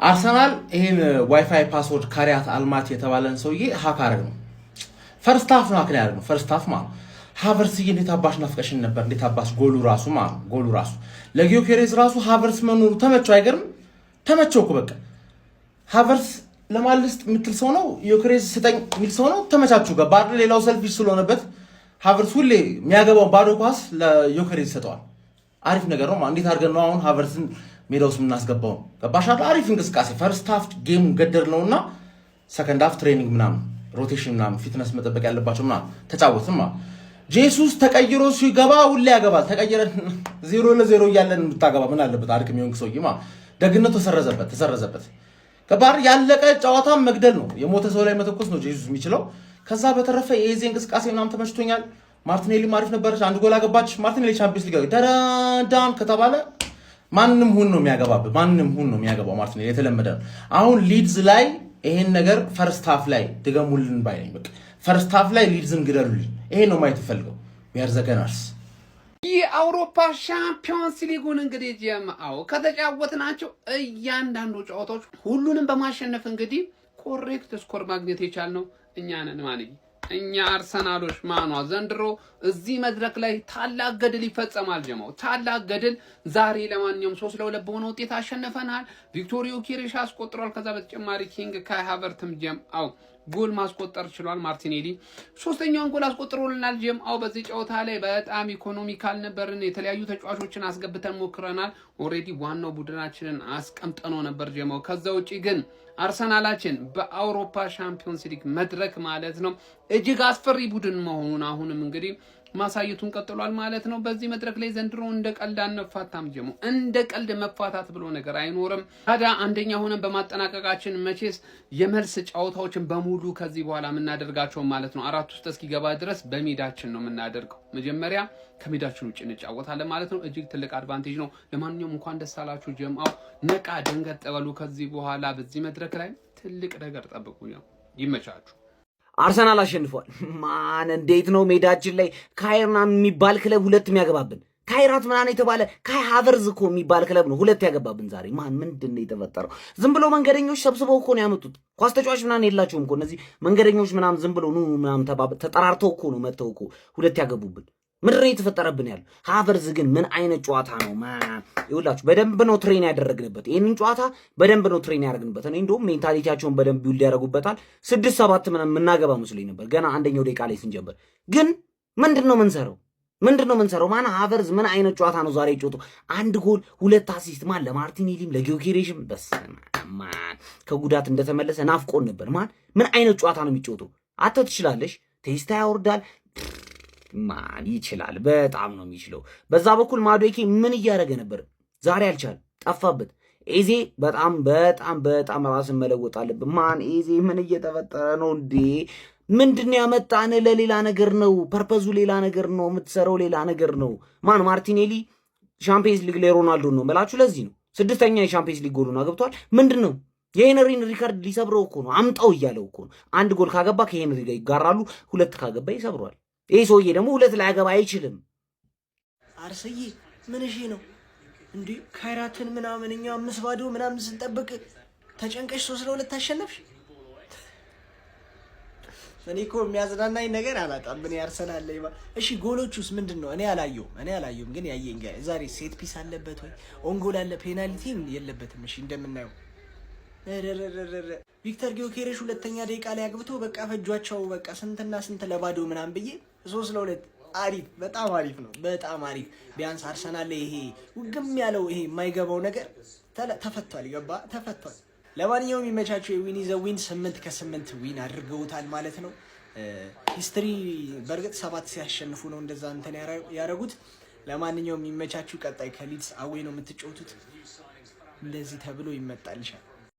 አርሰናል ይሄን WiFi password ካሪያት አልማት የተባለን ሰውዬ hack አረግ ነው። First half ነው hack ያደረግ ነው። First half ማለት ሃቨርስዬ እንዴት አባሽ ናፍቀሽን ነበር። እንዴት አባሽ ጎሉ ራሱ ማለት ጎሉ ራሱ ለጊዮኬሬዝ ራሱ ሃቨርስ መኖሩ ተመቸው። አይገርም? ተመቸው እኮ በቃ። ሃቨርስ ለማልስጥ የምትል ሰው ነው። ዮኬሬዝ ስጠኝ የሚል ሰው ነው። ተመቻቹ። ገባ አይደል? ሌላው selfish ስለሆነበት ሃቨርስ ሁሌ የሚያገባውን ባዶ ኳስ ለዮኬሬዝ ይሰጠዋል። አሪፍ ነገር ነው። እንዴት አድርገን ነው አሁን ሃቨርስን ሜዳ ውስጥ የምናስገባው? ገባሽ አይደል? አሪፍ እንቅስቃሴ first half game ኡ ገደል ነውና second half training ምናምን rotation ምናምን fitness መጠበቅ ያለባቸው ምናምን ተጫወትም። ጄሱስ ተቀይሮ ሲገባ ሁሌ ያገባል። ተቀየረ፣ 0-0 እያለን የምታገባ ምን አለበት? አድክም የሆንክ ሰውዬ ደግነቱ ተሰረዘበት ተሰረዘበት። ከባድ ያለቀ ጨዋታ መግደል ነው። የሞተ ሰው ላይ መተኮስ ነው ጄሱስ የሚችለው። ከዛ በተረፈ የኤዜ እንቅስቃሴ ምናምን ተመችቶኛል። ማርቲኔሊም አሪፍ ነበረች። አንድ ጎል አገባች። ማርቲኔሊ ቻምፒየንስ ሊግ ደራዳን ከተባለ ማንም ሁን ነው የሚያገባብህ። ማንም ሁን ነው የሚያገባው። ማርቲኔሊ የተለመደ ነው። አሁን ሊድዝ ላይ ይሄን ነገር first half ላይ ድገሙልን ባይ ነኝ። በቃ first half ላይ ሊድዝን ግደሉልኝ። ይሄን ነው ማየት ፈልገው። We are the Gunners። የአውሮፓ ሻምፒዮንስ ሊጉን እንግዲህ ጀምአው ከተጫወትናቸው እያንዳንዱ ጨዋታዎች ሁሉንም በማሸነፍ እንግዲህ correct score ማግኘት የቻልነው እኛ ነን። ማን እኛ አርሰናሎች ማኗ ዘንድሮ እዚህ መድረክ ላይ ታላቅ ገድል ይፈጸማል። ጀማው ታላቅ ገድል ዛሬ ለማንኛውም 3-2 በሆነ ውጤት አሸንፈናል። ቪክቶር ዮኬሬሽ አስቆጥሯል። ከዛ በተጨማሪ ኪንግ ካይ ሃቨርትም ጀምአው ጎል ማስቆጠር ችሏል። ማርቲኔሊ ሶስተኛውን ጎል አስቆጥሮልናል። ጀምአው በዚህ ጨዋታ ላይ በጣም economical ነበርን። የተለያዩ ተጫዋቾችን አስገብተን ሞክረናል። Already ዋናው ቡድናችንን አስቀምጠነው ነበር ጀማው። ከዛ ውጪ ግን አርሰናላችን በአውሮፓ ሻምፒዮንስ ሊግ መድረክ ማለት ነው እጅግ አስፈሪ ቡድን መሆኑን አሁንም እንግዲህ ማሳየቱን ቀጥሏል ማለት ነው። በዚህ መድረክ ላይ ዘንድሮ እንደ ቀልድ አንፋታም ጀሞ፣ እንደ ቀልድ መፋታት ብሎ ነገር አይኖርም። ታዲያ አንደኛ ሆነን በማጠናቀቃችን መቼስ የመልስ ጨዋታዎችን በሙሉ ከዚህ በኋላ የምናደርጋቸው ማለት ነው አራት ውስጥ እስኪገባ ድረስ በሜዳችን ነው የምናደርገው። መጀመሪያ ከሜዳችን ውጭ እንጫወታለን ማለት ነው። እጅግ ትልቅ advantage ነው። ለማንኛውም እንኳን ደስ አላችሁ ጀምአው፣ ነቃ ደንገጥ በሉ። ከዚህ በኋላ በዚህ መድረክ ላይ ትልቅ ነገር ጠብቁ። ይመቻችሁ። አርሰናል አሸንፏል። ማን እንዴት ነው ሜዳችን ላይ ካይርና የሚባል ክለብ ሁለት የሚያገባብን? ካይራት ምናምን የተባለ ካይ ሃቨርዝ እኮ የሚባል ክለብ ነው ሁለት ያገባብን ዛሬ። ማን ምንድን ነው የተፈጠረው? ዝም ብሎ መንገደኞች ሰብስበው እኮ ነው ያመጡት። ኳስ ተጫዋች ምናምን የላቸውም እኮ እነዚህ መንገደኞች ምናምን፣ ዝም ብሎ ኑ ምናምን ተጠራርተው እኮ ነው መጥተው እኮ ሁለት ያገቡብን። ምንድን ነው የተፈጠረብን ያለው? ሃቨርዝ ግን ምን አይነት ጨዋታ ነው? ይኸውላችሁ በደንብ ነው train ያደረግንበት። ይህንን ጨዋታ በደንብ ነው train ያደረግንበት። እኔ እንደውም mentality ያቸውን በደንብ build ያደረጉበታል። ስድስት ሰባት ምናምን የምናገባ መስሎኝ ነበር ገና አንደኛው ደቂቃ ላይ ስንጀምር። ግን ምንድን ነው ምንሰራው? ምንድን ነው ምንሰራው? ማን ሃቨርዝ ምን አይነት ጨዋታ ነው ዛሬ ጮቶ? አንድ ጎል ሁለት assist ማን ለማርቲኔሊም ለጊዮኬሬሽም። በስመ አብ፣ ከጉዳት እንደተመለሰ ናፍቆን ነበር። ማን ምን አይነት ጨዋታ ነው የሚጫወተው? አተ ትችላለሽ። ቴስታ ያወርዳል። ማን ይችላል? በጣም ነው የሚችለው። በዛ በኩል ማዶኬ ምን እያደረገ ነበር? ዛሬ አልቻለም፣ ጠፋበት። ኤዜ በጣም በጣም በጣም ራስን መለወጥ አለብን። ማን ኤዜ ምን እየተፈጠረ ነው እንዴ? ምንድን ያመጣን? ለሌላ ነገር ነው። Purpose ኡ ሌላ ነገር ነው። የምትሰራው ሌላ ነገር ነው። ማን ማርቲኔሊ ሻምፒየንስ ሊግ ላይ ሮናልዶ ነው መላችሁ። ለዚህ ነው ስድስተኛ የሻምፒየንስ ሊግ ጎሉን አግብቷል። ምንድን ነው የሄንሪን ሪከርድ ሊሰብረው እኮ ነው። አምጣው እያለው እኮ ነው። አንድ ጎል ካገባ ከሄንሪ ጋር ይጋራሉ። ሁለት ካገባ ይሰብረዋል። ይህ ሰውዬ ደግሞ ሁለት ላያገባ አይችልም። አርስዬ ምን እሺ ነው እንዴ? ካይራትን ምናምን እኛ 5-0 ምናምን ስንጠብቅ ተጨንቀሽ 3-2 አሸነፍሽ። እኔ እኮ የሚያዝናናኝ ነገር አላጣም። እኔ አርሰናል ላይ እሺ፣ ጎሎቹስ ምንድን ነው? እኔ አላየሁም፣ እኔ አላየሁም። ግን ያየኝ ጋር ዛሬ set piece አለበት ወይ own goal አለ? Penalty የለበትም። እሺ እንደምናየው ቪክተር ጊዮኬሬሽ ሁለተኛ ደቂቃ ላይ አግብቶ በቃ ፈጇቸው። በቃ ስንትና ስንት ለባዶ ምናምን ብዬ 3-2 አሪፍ፣ በጣም አሪፍ ነው። በጣም አሪፍ። ቢያንስ አርሰናል ላይ ይሄ ውግም ያለው ይሄ የማይገባው ነገር ተፈቷል። ገባ ተፈቷል። ለማንኛውም የሚመቻቸው የ win the win፣ 8 ከ8 win አድርገውታል ማለት ነው። History በእርግጥ ሰባት ሲያሸንፉ ነው እንደዛ እንትን ያደረጉት። ለማንኛውም የሚመቻችሁ ቀጣይ ከሊድስ away ነው የምትጫወቱት። እንደዚህ ተብሎ ይመጣልሻል።